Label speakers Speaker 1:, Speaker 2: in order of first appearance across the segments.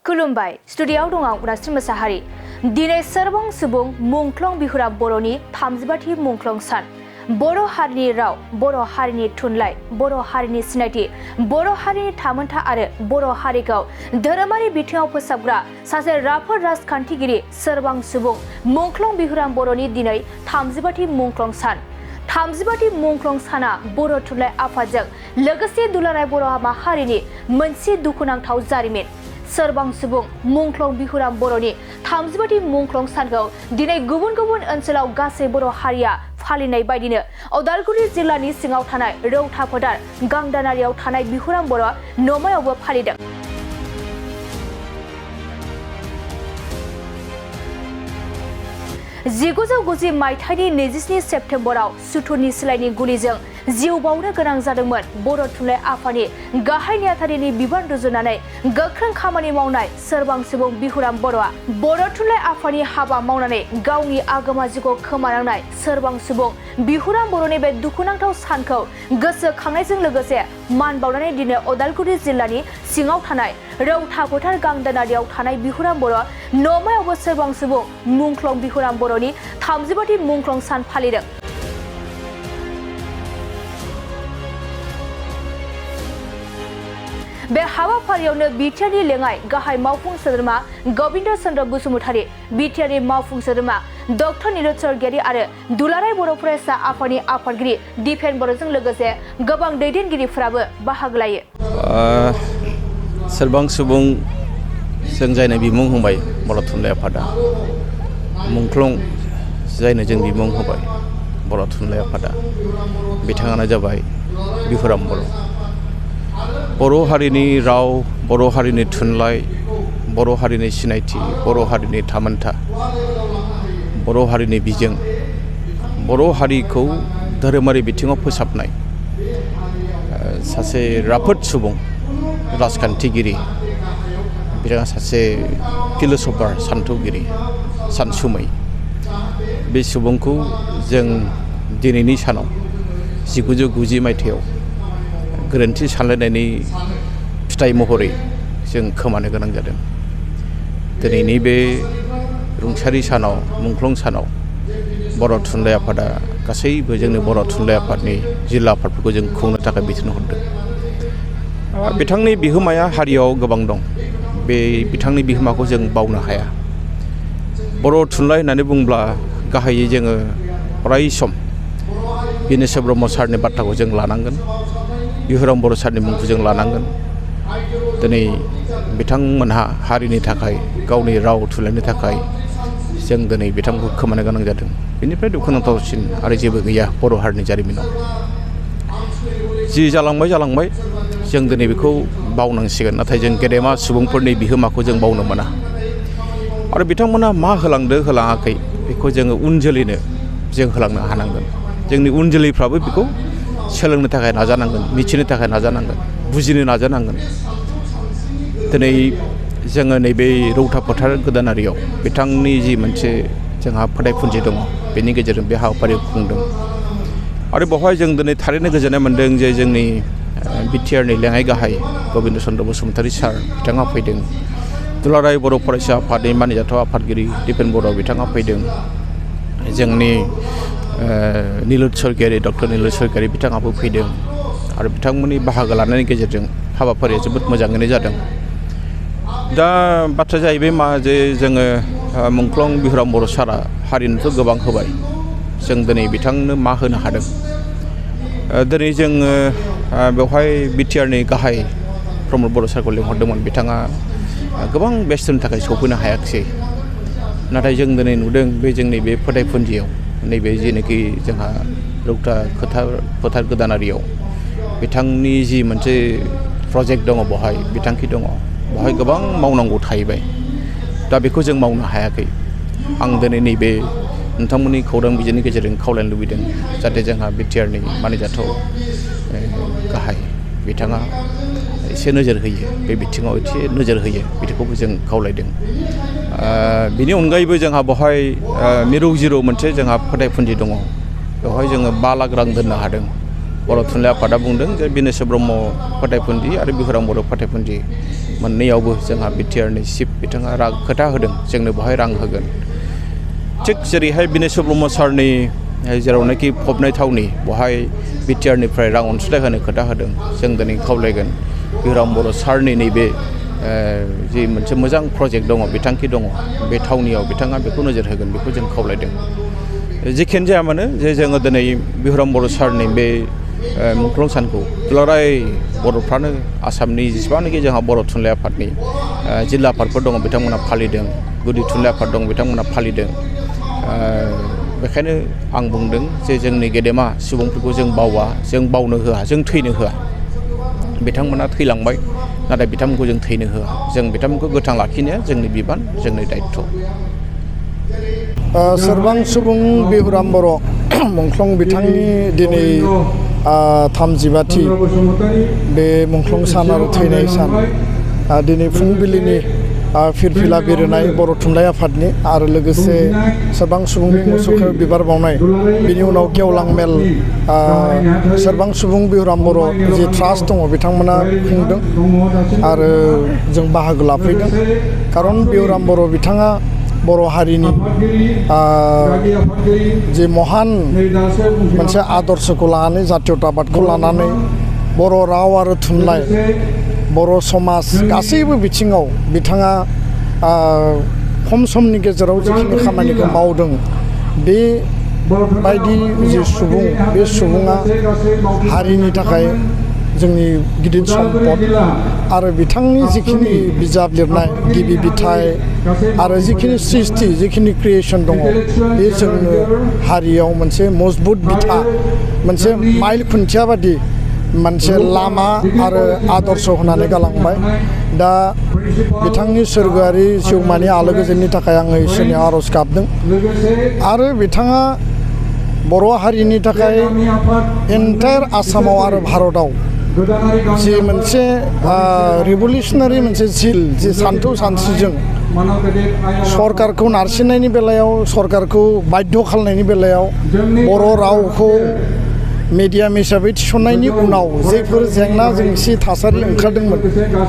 Speaker 1: खुलुमबाय स्टुडिय'आव दं आं उदास्रि मोसाहारि दिनै सोरबां सुबुं मुंख्लं बिहुरा बर'नि 35थि मुंख्लं सान बर' हारिनि राव बर' हारिनि थुनलाइ बर' हारिनि सिनायथि बर' हारिनि थामोनथा आरो बर' हारिखौ धोरोमारि बिथिङाव फोसाबग्रा सासे राफोद राजखान्थिगिरि सोरबां सुबुं मुंख्लं बिहुरा बर'नि दिनै 35थि मुंख्लं सान 35थि मुंख्लं साना बर' थुनलाइ आफादजों लोगोसे दुलाराय बर' माहारिनि मोनसे दुखुनांथाव जारिमिन सोरबां सुबुं मुंख्लं बिहुरा बर'नि 35थि मुंख्लं सानखौ दिनै गुबुन गुबुन ओनसोलाव गासै बर' हारिया फालिनाय बायदिनो उदालगुरि जिल्लानि सिङाव थानाय रौथा फोथार गांदानारियाव थानाय बिहुरा बर' न'मायावबो फालिदों। जिगुजौ 90 मायथाइनि 27 सेप्तेम्बराव सुथुरनि सिलाइनि गुलिजों जिउ बावनो गोनां जादोंमोन बर' थुनलाइ आफादनि गाहाय नेहाथारिनि बिबान रुजुनानै गोख्रों खामानि मावनाय सोरबां सुबुं बिहुराम बर'आ बर' थुनलाइ आफादनि हाबा मावनानै गावनि आगोमा जिउखौ खोमानांनाय सोरबां सुबुं बिहुराम बर'नि बे दुखुनांथाव सानखौ गोसोखांनायजों लोगोसे मान बावनानै दिनै उदालगुरि जिल्लानि सिङाव थानाय रौथा फोथार गांदानारियाव थानाय बिहुराम बर' न'मायावबो सोरबां सुबुं मुंख्लं बिहुराम बर'नि 35थि मुंख्लं सान फालिदों। बे हाबाफारियावनो बिटिआरनि लेङाइ गाहाय मावफुं सोद्रोमा गबिन्द चन्द्र बसुमतारी बिटिआरनि मावफुं सोद्रोमा डक्टर नीरज सरगियारि आरो दुलाराय बर' फरायसा आफादनि आफादगिरि दिपेन बर'जों लोगोसे गोबां दैदेनगिरिफोराबो बाहागो लायो।
Speaker 2: सोरबां सुबुं जों जायनो बिमुं होबाय बर' थुनलाइ आफादा मुंख्लं जायनो जों बिमुं होबाय बर' थुनलाइ आफादा बिथाङानो जाबाय बिहुराम बर'। बर' हारिनि राव बर' हारिनि थुनलाइ बर' हारिनि सिनायथि बर' हारिनि थामोनथा बर' हारिनि बिजों बर' हारिखौ धोरोमारि बिथिङाव फोसाबनाय सासे राफोद सुबुं राजखान्थिगिरि बिथाङा सासे फिलसफार सान्थौगिरि सानसुमै बे सुबुंखौ जों दिनैनि सानाव 1990 मायथाइयाव गोरोन्थि सानलायनायनि फिथाइ महरै जों खोमानो गोनां जादों। दिनैनि बे रुंसारि सानाव मुंख्लं सानाव बर' थुनलाइ आफादा गासैबो जोंनि बर' थुनलाइ आफादनि जिल्ला आफादफोरखौ जों खुंनो थाखाय बिथोन हरदों। बिथांनि बिहोमाया हारियाव गोबां दं बे बिथांनि बिहोमाखौ जों बावनो हाया। बर' थुनलाइ होननानै बुंब्ला गाहायै जोङो अराय सम बिनेश ब्रह्म सारनि बाथ्राखौ जों लानांगोन बिहुराम बर' सारनि मुंखौ जों लानांगोन। दिनै बिथांमोनहा हारिनि थाखाय गावनि राव थुनलाइनि थाखाय जों दिनै बिथांखौ खोमानो गोनां जादों। बेनिफ्राय दुखुनांथावसिन आरो जेबो गैया बर' हारिनि जारिमिनाव जि जालांबाय जों दिनै बेखौ बावनांसिगोन। नाथाय जों गेदेमा सुबुंफोरनि बिहोमाखौ जों बावनो मोना आरो बिथांमोना मा होलांदो होलाङाखै बेखौ जोङो उन जोलैनो जों होलांनो हानांगोन। जोंनि उन जोलैफ्राबो बेखौ सोलोंनो थाखाय नाजानांगोन मिथिनो थाखाय नाजानांगोन बुजिनो नाजानांगोन। दिनै जोङो नैबे रौथा फोथार गोदानारियाव बिथांनि जि मोनसे जोंहा फोथायफुन्जि दङ बेनि गेजेरजों बे हाबाफारिखौ खुंदों आरो बेवहाय जों दिनै थारैनो गोजोननाय मोन्दों जे जोंनि बिटिआरनि लेङाइ गाहाय गबिन्द चन्द्र बसुमतारी सार बिथाङा फैदों। दुलाराय बर' फरायसा आफादनि मानिजाथाव आफादगिरि दिपेन बर' बिथाङा फैदों। जोंनि नीरज सरगियारि डक्टर नीरज सरगियारि बिथाङाबो फैदों आरो बिथांमोननि बाहागो लानायनि गेजेरजों हाबाफारिया जोबोद मोजाङैनो जादों। दा बाथ्राया जाहैबाय मा जे जोङो मुंख्लं बिहुराम बर' सारा हारिनोथ' गोबां होबाय जों दिनै बिथांनो मा होनो हादों। दिनै जोङो बेवहाय बिटिआरनि गाहाय प्रमद बर' सारखौ लिंहरदोंमोन बिथाङा गोबां बेस्थ'नि थाखाय सफैनो हायाखिसै। नाथाय जों दिनै नुदों बे जोंनि बे फोथायफुन्जियाव नैबे जेनाखि जोंहा रौथा फोथार गोदानारियाव बिथांनि जि मोनसे प्रजेक्ट दङ बेवहाय बिथांखि दङ बेवहाय गोबां मावनांगौ थाहैबाय। दा बेखौ जों मावनो हायाखै। आं दिनै नैबे नोंथांमोननि खौरां बिजोंनि गेजेरजों खावलायनो लुबैदों जाहाथे जोंहा बिटिआरनि मानिजाथाव गाहाय बिथाङा एसे नोजोर होयो बे बिथिङाव एसे नोजोर होयो बिदिखौबो जों खावलायदों। बिनि अनगायैबो जोंहा बेवहाय मिरौ जिरौ मोनसे जोंहा फोथायफुन्जि दङ बेवहाय जोङो 5 लाख रां दोननो हादों बर' थुनलाइ आफादा बुंदों जे बिनेश्वर ब्रह्म फाथायफुन्दि आरो बिहुराम बर' फाथायफुन्दि मोननैयावबो जोंहा बिटिआरनि चिफ बिथाङा खोथा होदों जोंनो बेवहाय रां होगोन। थिग जेरैहाय बिनेश्वर ब्रह्म सारनि जेरावनाखि फबनाय थावनि बेवहाय बिटिआरनिफ्राय रां अनसुंथाइ होनो खोथा होदों जों दिनै खावलायगोन बिहुराम बर' सारनि नैबे जि मोनसे मोजां प्रजेक्ट दङ बिथांखि दङ बे थावनियाव बिथाङा बेखौ नोजोर होगोन बेखौ जों खावलायदों। जिखियानो जाया मानो जे जोङो दिनै बिहुराम बर' सारनि बे मुंख्लं सानखौ दुलाराय बर'फ्रानो आसामनि जेसेबांनाखि जोंहा बर' थुनलाइ आफादनि जिल्ला आफादफोर दङ बिथांमोना फालिदों, गुदि थुनलाइ आफाद दं बिथांमोना फालिदों। बेखायनो आं बुंदों जे जोंनि गेदेमा सुबुंफोरखौ जों बावा, जों बावनो होआ, जों थैनो होआ। बिथांमोना थैलांबाय नाथाय बिथांमोनखौ जों थैनो होआ। जों बिथांमोनखौ गोथां लाखिनाया जोंनि बिबान, जोंनि दायित्व'।
Speaker 3: सोरबां सुबुं बिहुराम बर' मुंख्लं बिथांनि दिनै 35थि बे मुंख्लं सान आरो थैनाय सान दिनै फुंबिलिनि फिरफिला बिरहोनाय बर' थुनलाइ आफादनि आरो लोगोसे सोरबां सुबुंनि मुसुखायाव बिबार बावनाय बिनि उनाव गेवलां मेल सोरबां सुबुं बिहुराम बर' जि ट्रास्ट दङ बिथांमोना खुंदों आरो जों बाहागो लाफैदों। खारन बिहुराम बर' बिथाङा बर' हारिनि जि महान मोनसे आदर्शखौ लानानै जातीयताबादखौ लानानै बर' राव आरो थुनलाइ बर' समाज गासैबो बिथिङाव बिथाङा खम समनि गेजेराव जिखिनि खामानिखौ मावदों बे बायदि जि सुबुं बे सुबुङा हारिनि थाखाय जोंनि गिदिर सम्पद आरो बिथांनि जिखिनि बिजाब लिरनाय गिबि बिथाइ आरो जिखिनि सृष्टि जिखिनि क्रिएशन दङ बे जोंनो हारियाव मोनसे मजबुत बिथा मोनसे माइल खुन्थिया बादि मोनसे लामा आरो आदर्श होनानै गालांबाय। दा बिथांनि सोरगोआरि जिउमानि आलो गोजोननि थाखाय आङो इसोरनि आरज गाबदों आरो बिथाङा बर' हारिनि थाखाय एन्टायार आसामाव आरो भारताव जि मोनसे रिभलिउसनारि मोनसे जिल जि सान्थौ सानस्रिजों सरकारखौ नारसिननायनि बेलायाव सरकारखौ बाध्य खालामनायनि बेलायाव बर' रावखौ मिडियाम हिसाबै थिसननायनि उनाव जायफोर जेंना जेंसि थासारि ओंखारदोंमोन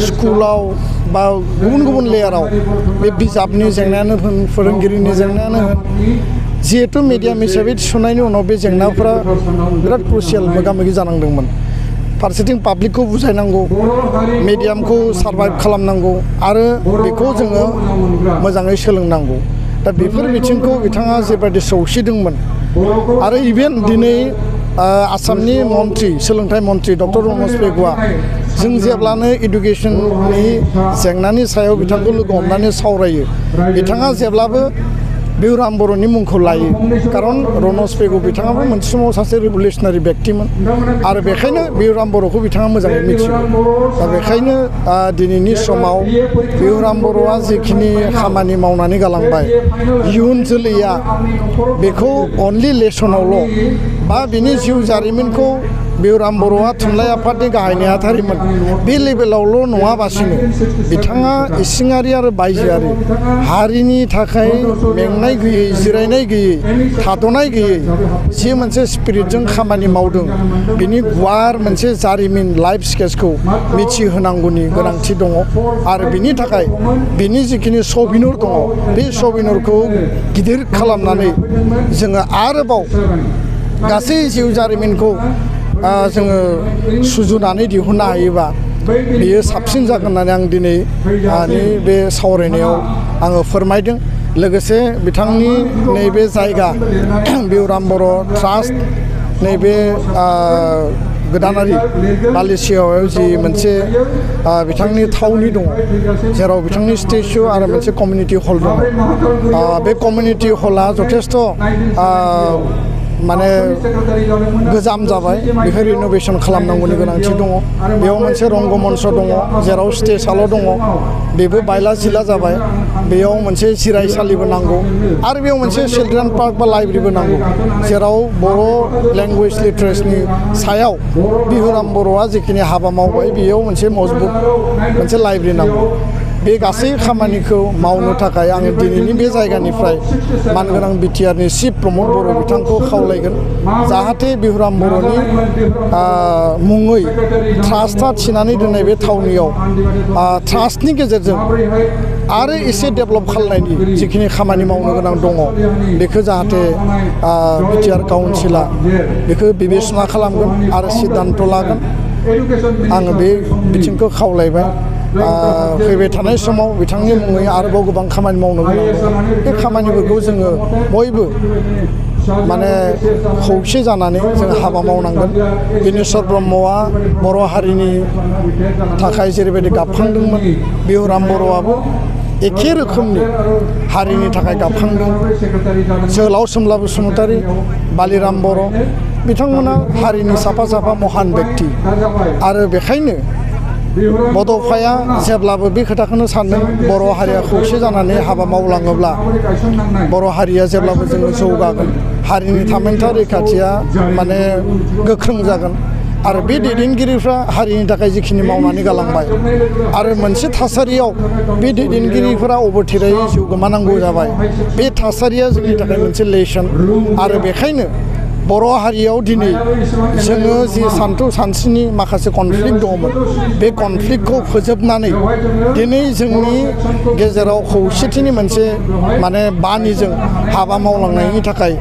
Speaker 3: स्कुलाव बा गुबुन गुबुन लेयाराव बे बिजाबनि जेंनायानो होन फोरोंगिरिनि जेंनायानो होन जिहेतु मिडियाम हिसाबै थिसननायनि उनाव बे जेंनाफोरा बिराद क्रुसियेल मोगा मोगि जानांदोंमोन। फारसेथिं पाब्लिकखौ बुजायनांगौ, मिडियामखौ सार्भाइभ खालामनांगौ आरो बेखौ जोङो मोजाङै सोलोंनांगौ। दा बेफोर बिथिंखौ बिथाङा जेबायदि सौसिदोंमोन आरो इभेन दिनै आसामनि मन्त्रि सोलोंथाइ मन्त्रि डक्टर रनज पेगुआ जों जेब्लानो इडुकेसननि जेंनानि सायाव बिथांखौ लोगो हमनानै सावरायो बिथाङा जेब्लाबो बिहुराम बर'नि मुंखौ लायो। खारन रनज पेगु बिथाङाबो मोनसे समाव सासे रिभलिउसनारि व्यक्तिमोन आरो बेखायनो बिहुराम बर'खौ बिथाङा मोजाङै मिथिगौ। दा बेखायनो दिनैनि समाव बिहुराम बर'आ जिखिनि खामानि मावनानै गालांबाय इयुन जोलैया बेखौ अनलि लेसनावल' बा बिनि जिउ जारिमिनखौ बिहुराम बर'आ थुनलाइ आफादनि गाहाय नेहाथारिमोन बे लेभेलावल' नङाबासिनो बिथाङा इसिङारि आरो बायजोआरि हारिनि थाखाय मेंनाय गैयै जिरायनाय गैयै थाद'नाय गैयै जि मोनसे स्पिरिटजों खामानि मावदों बिनि गुवार मोनसे जारिमिन लाइफ स्केचखौ मिथिहोनांगौनि गोनांथि दङ आरो बिनि थाखाय बिनि जिखिनि सबिनुर दङ बे सबिनुरखौ गिदिर खालामनानै जोङो आरोबाव गासै जिउ जारिमिनखौ जोङो सुजुनानै दिहुननो हायोबा बेयो साबसिन जागोन होननानै आं दिनै बे सावरायनायाव आङो फोरमायदों। लोगोसे बिथांनि नैबे जायगा बिहुराम बर' ट्रास्ट नैबे गोदानारि बालिसियाव जि मोनसे बिथांनि थावनि दङ जेराव बिथांनि स्टेचु आरो मोनसे कमिउनिटि हल दङ बे कमिउनिटि हला जथेस्थ' माने गोजाम जाबाय बेखौ रिन'भेसन खालामनांगौनि गोनांथि दङ। बेयाव मोनसे रंगमन्च दङ जेराव स्टेजआल' दङ बेबो बायला जिला जाबाय। बेयाव मोनसे जिरायसालिबो नांगौ आरो बेयाव मोनसे चिलड्रेन पार्क बा लाइब्रेरिबो नांगौ जेराव बर' लेंगुवेज लिटारेसिनि सायाव बिहुराम बर'आ जिखिनि हाबा मावबाय बेयाव मोनसे मजबुत मोनसे लाइब्रेरि नांगौ। बे गासै खामानिखौ मावनो थाखाय आङो दिनैनि बे जायगानिफ्राय मानगोनां बिटिआरनि चिफ प्रमद बर' बिथांखौ खावलायगोन जाहाथे बिहुराम बर'नि मुङै ट्रास्टआ थिनानै दोननाय बे थावनियाव ट्रास्टनि गेजेरजों आरो एसे डेभेलप खालामनायनि जिखिनि खामानि मावनो गोनां दङ बेखौ जाहाथे बिटिआर काउन्सिला बेखौ बिबेसना खालामगोन आरो सिद्धान्त लागोन आङो बे बिथिंखौ खावलायबाय फैबाय थानाय समाव बिथांनि मुङै आरोबाव गोबां खामानि मावनो गोनां दङ बे खामानिफोरखौ जोङो बयबो माने खौसे जानानै जों हाबा मावनांगोन बिनेश्वर ब्रह्मआ बर' हारिनि थाखाय जेरैबायदि गाबखांदोंमोन बिहुराम बर'आबो एखे रोखोमनि हारिनि थाखाय गाबखांदों जोहोलाव सोमला बसुमतारी बालिराम बर' बिथांमोना हारिनि साफा साफा महान बेक्ति आरो बेखायनो बड'फाया जेब्लाबो बे खोथाखौनो सानदों बर' हारिया खौसे जानानै हाबा मावलाङोब्ला बर' हारिया जेब्लाबो जोङो जौगागोन हारिनि थामोनथा रैखाथिया माने गोख्रों जागोन आरो बे दैदेनगिरिफ्रा हारिनि थाखाय जिखिनि मावनानै गालांबाय आरो मोनसे थासारियाव बे दैदेनगिरिफोरा अबथिरायै जिउ गोमानांगौ जाबाय बे थासारिया जोंनि थाखाय मोनसे लेसन आरो बेखायनो बर' हारियाव दिनै जोङो जि सानथौ सानस्रिनि माखासे कनफ्लिक्ट दङमोन बे कनफ्लिक्टखौ फोजोबनानै दिनै जोंनि गेजेराव खौसेथिनि मोनसे माने बानिजों हाबा मावलांनायनि थाखाय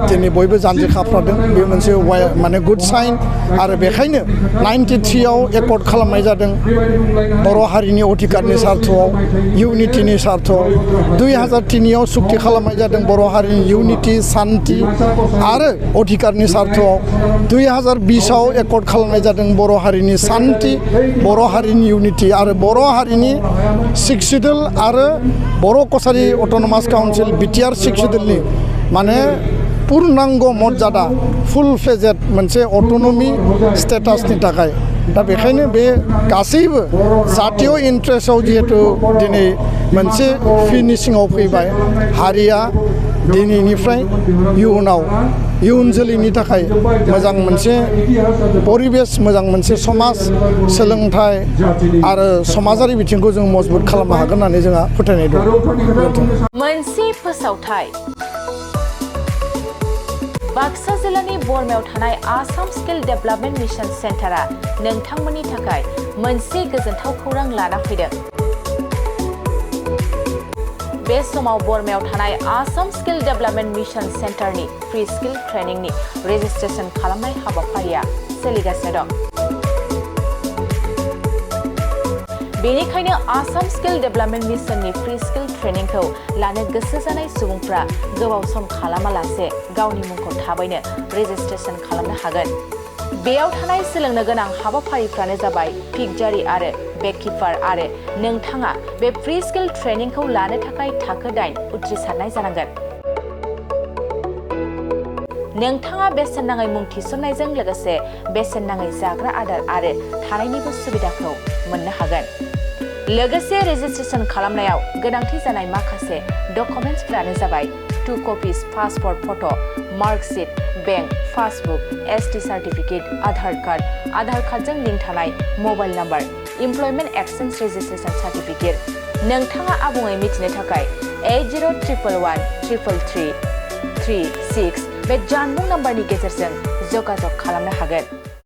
Speaker 3: दिनै बयबो जानजि खाफ्रादों बे मोनसे माने गुड साइन आरो बेखायनो 93आव एकर्ड खालामनाय जादों बर' हारिनि अधिकारनि सार्थआव इउनिटिनि सार्थआव 2003आव सुक्ति खालामनाय जादों बर' हारिनि इउनिटि सान्थि आरो अधिकारनि सार्थआव 2020आव एकर्ड खालामनाय जादों बर' हारिनि सान्थि बर' हारिनि इउनिटि आरो बर' हारिनि सिक्स सिडुल आरो बर' कसारि अट'नमास काउन्सिल बिटिआर सिक्स सिडुलनि माने पुर्नांग मर्यादा फुल फ्लेजेड मोनसे अट'नमि स्टेटासनि थाखाय दा बेखायनो बे गासैबो जातीय इन्ट्रेस्टआव जिहेतु दिनै मोनसे फिनिशिंआव फैबाय हारिया दिनैनिफ्राय इयुन जोलैनि थाखाय मोजां मोनसे परिबेस मोजां मोनसे समाज सोलोंथाइ आरो समाजारि बिथिंखौ जों मजबुत खालामनो हागोन होननानै जोंहा फोथायनाय दं
Speaker 1: मोनसे फोसावथाय बाक्सा जिल्लानि बरमायाव थानाय आसाम स्किल डेभेलपमेन्ट मिशन सेन्टारा नोंथांमोननि थाखाय मोनसे गोजोनथाव खौरां लाना फैदों बे समाव बरमायाव थानाय आसाम स्किल डेभेलपमेन्ट मिशन सेन्टारनि फ्रि स्किल ट्रेनिंनि रेजिस्ट्रेशन खालामनाय हाबाफारिया सोलिगासिनो दं बेनिखायनो आसाम स्किल डेभेलपमेन्ट मिशननि फ्रि स्किल ट्रेनिंखौ लानो गोसो जानाय सुबुंफ्रा गोबाव सम खालामालासे गावनि मुंखौ थाबैनो रेजिस्ट्रेशन खालामनो हागोन बेयाव थानाय सोलोंनो गोनां हाबाफारिफ्रानो जाबाय पिकजारि आरो बेककीपार आरो नोंथाङा बे फ्रि स्किल ट्रेनिंखौ लानो थाखाय थाखो 8 उथ्रिसारनाय जानांगोन नोंथाङा बेसेन नाङै मुं थिसननायजों लोगोसे बेसेन नाङै जाग्रा आदार आरो थानायनिबो सुबिदाखौ मोननो हागोन लोगोसे रेजिस्ट्रेशन खालामनायाव गोनांथि जानाय माखासे डकुमेन्ट्सफोरानो जाबाय 2 copies passport photo' marksheet bank passbook ST certificate Aadhaar कार्डजों लिंक थानाय mobile number employment exchange registration certificate नोंथाङा आबुङै मिथिनो थाखाय 8011133336 बे जानबुं नम्बरनि गेजेरजों जगाजग खालामनो हागोन